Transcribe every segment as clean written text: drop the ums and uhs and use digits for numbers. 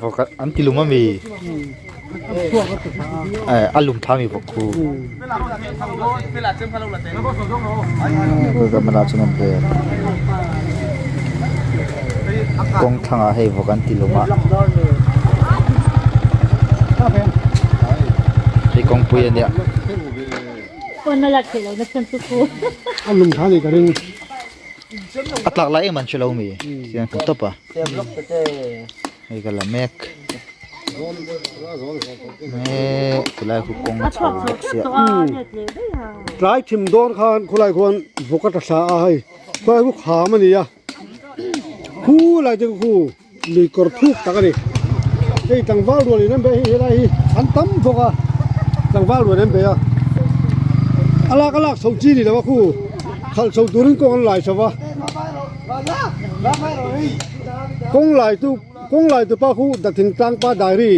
Vawk an ti lum ami eh a lum thla ami vawk khu camera chuan an vel kawng thlangah hei vawk an ti lum a hei kawngpui a nia. A lum thla ni ka ring. A tlak lai em an hre lo mi tiang hmu tawp a hei ka la mek eee tilai khu kawng a chho bawk sia tlai thim dawn khan khulai khuan vawk a tla thla a hei khulai khu kham a ni a khu lai te khu lui kawr thuk tak a ni hei tlangval rual in an be hei helai hi an tam bawk a tlangval rual an be a a lak a lak chho chi ni lo a khu khalh chho turin kawng an lai chho va kawng lai tu kawng lai tu pa khu dathing tlang pa diary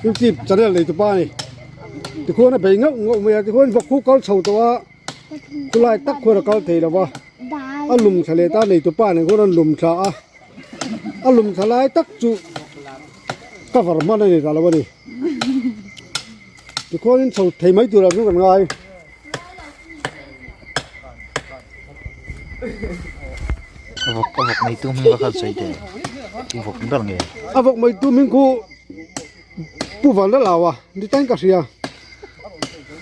youtube channel nei tu pa a ni tikhuan a bei ngauh ngauh mai a tikhuan vawk khu kal chho tawh a khulai tak khuan a kal thei lo va a lum thla leh ta nei tu pa nen khuan an lum thla a. A lum thla lai tak chu cover hman a ni ta lo a ni. Tikhuanin chho thei mai turah chu kan ngai. A vawk a vawk mai tu hming va khan sawi teh i vawk ber nge. A vawk mai tu hming khu Pu Vanlalaua ni tain ka hria.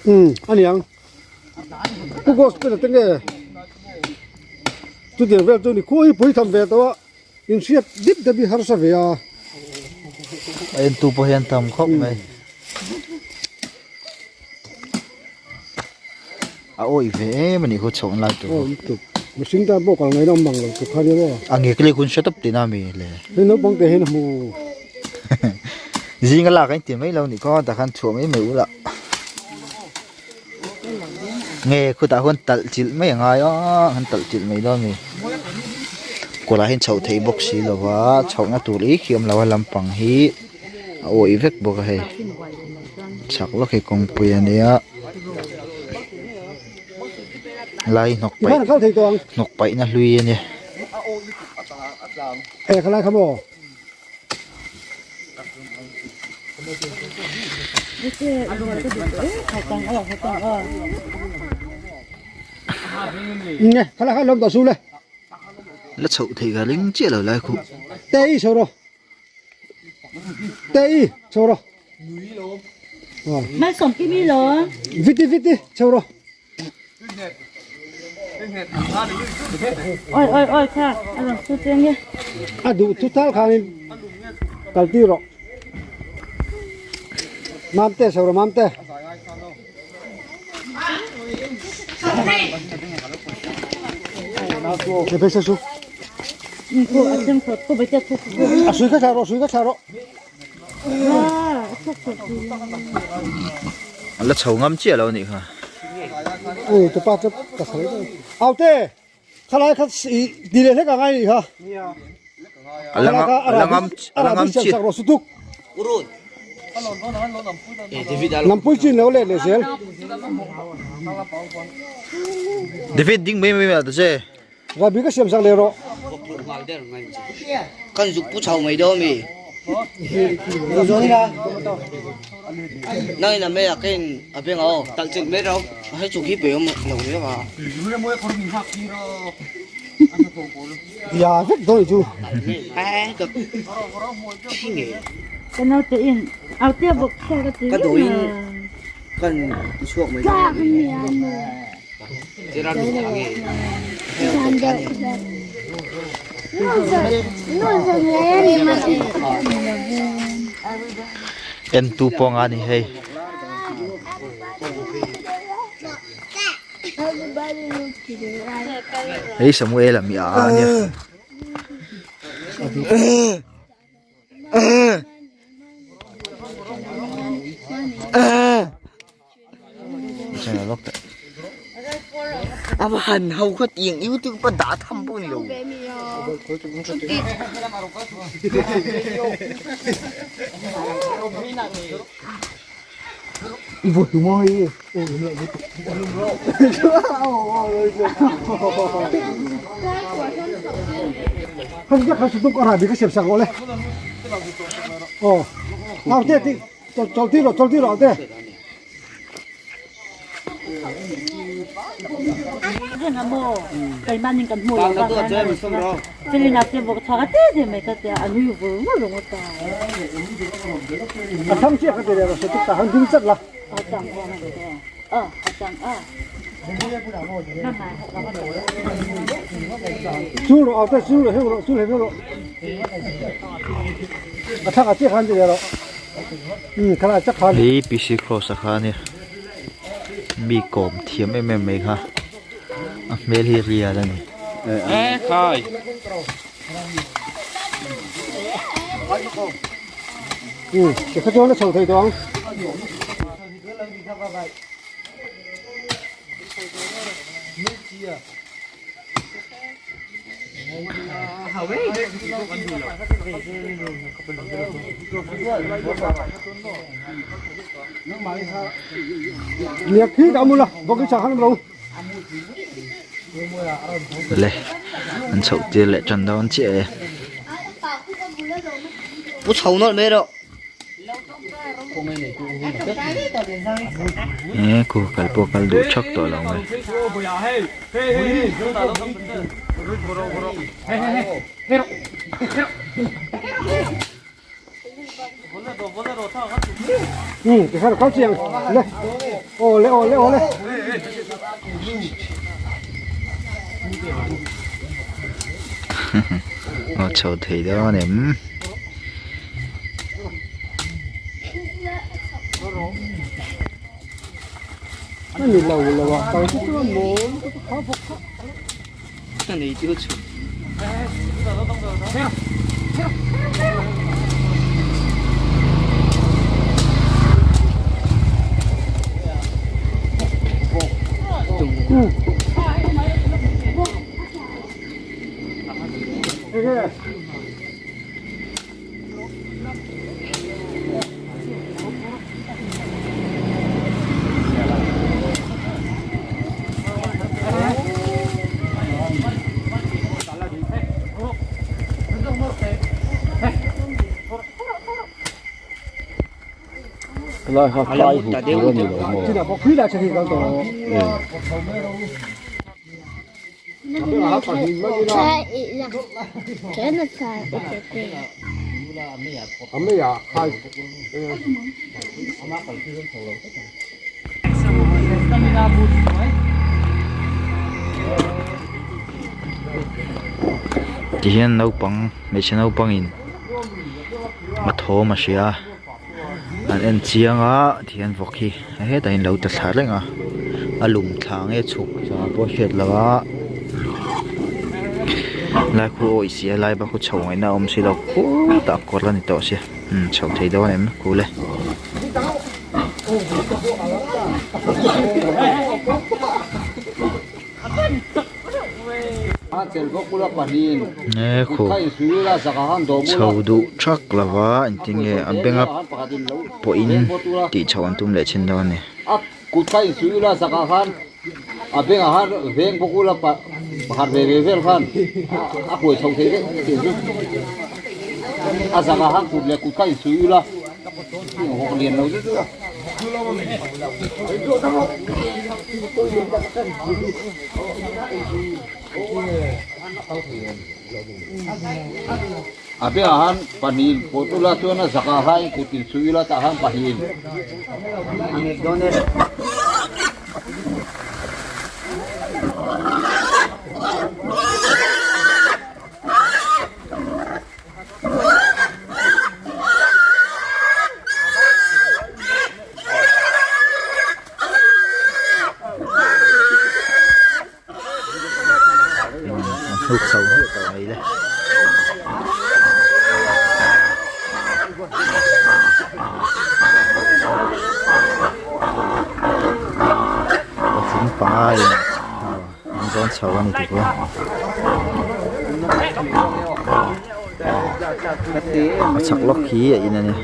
Umm a niang. Pu Gospel a te nge chutiang vel chu ni khuai hi pui tham ve tawh a inhriat dip dep hi harsa ve a. A entu pawh hian tam khawp mai. A awih ve em a nih khu chhoh lai tur. Aw lutuk mihring tan pawh kal ngaihna awm mang lo tur kha nia maw. A ngek leh hun hre tawp tihna mi le. Hei naupang te hian a hmu. Zinga lak a inti mai lo nih khaw tah khan chhuah mai mai ula. Nge khutah khuan talh chilh mai a ngai a an talh chilh mai dawn a ni kawrah hian chhoh theih bawk si lo va chhohna tur ih khi a awm lo a lampang hi a awih vek bawk a hei chhak lawk hi kawngpui a nia lai hnawk paih hnawk paihna hlui a nia. La chhoh theih ka ring chiah lo lai khuh. Tei chho rawh. Tei chho rawh. Viti viti chho rawh. Oi oi oi kha a rawn su chiang e. A duh thu tal khanin kal tir rawh. Mamte chho rawh mamte. A sui kha thla rawh sui kha thla rawh. A la chho ngam chiah lo anih kha. Ui tu pa chu ka sawi daih. Aute khalai kha i ti leh hlek ang ai nih kha. A la ngam a la ngam a la ngam chiah. Rawh su tuk. Lampui chin lo let leh zel. David ding mai mai mai ta che. Rabi ka siam sak leh rawh. Kan zuk pu chho mai dawn mi. Nang in a mei a kein a beng a aw talh chilh mai ro hei chu khi pe awm lo hle a. Ya vek dawn chu. Ka naute in au tia bawk chhiat a ti Ka duhin kan chhuak mai dawn mi. Entu pawh nga ni hei. Hei Samuel a mi a ania. A va han ho kha tiang youtube pa dah tham pawh ni lo. Kha chu kha chu tuk a rahbi ka siam sak rawh le. Aw. Naute ti chawlh tir rawh chawlh tir rawh te. A thang chiah ka ti leh rawh se tuk tah han ding chat la. Chul rawh aute chul rawh heuh rawh chul heuh rawh. A thang a chiah khan ti leh rawh. Um khalai chak khan. Hei PC Cross a kha ania mi kawm thiam em em mai kha a hmel hi real a ni. Um tikha chuan a chho thei tawh ang. Le an chhoh tir leh tan dawn chiah e. Pu chho nawlh mai rawh. E khu kal pawh kal duh thak tawh lo mai. Aw chho thei dawn em. Tihian naupang hmeichhe naupangin a thawm a hria a an en chiang a tihian vawk hi hetah hian lo tla thla reng a a lum thla nge chhuk thla pawh a hriat loh a lai khu a awih si a lai bak khu chho ngaihna a awm si lo khutah kawr a ni tawh sia umm chho thei dawn em khu le. E khu chho duh thak lova engtin nge a beng a pawhin tih chhoh an tum leh thin dawn a ni. A bengah khan pahnihin pawh tula chuan a zakah khan kut insuih ila tah khan pahnihin a nghet dawn e. An hnuk chho hmiah tawh mai le. Patling panga in an zawn chho a ni tuk a. A chhak lawk hi a in a ni.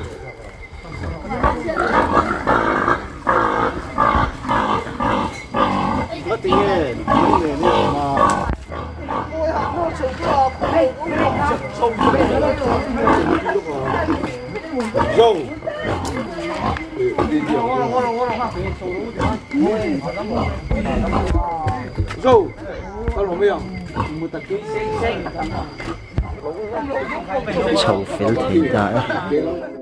Chho fel thei ta e.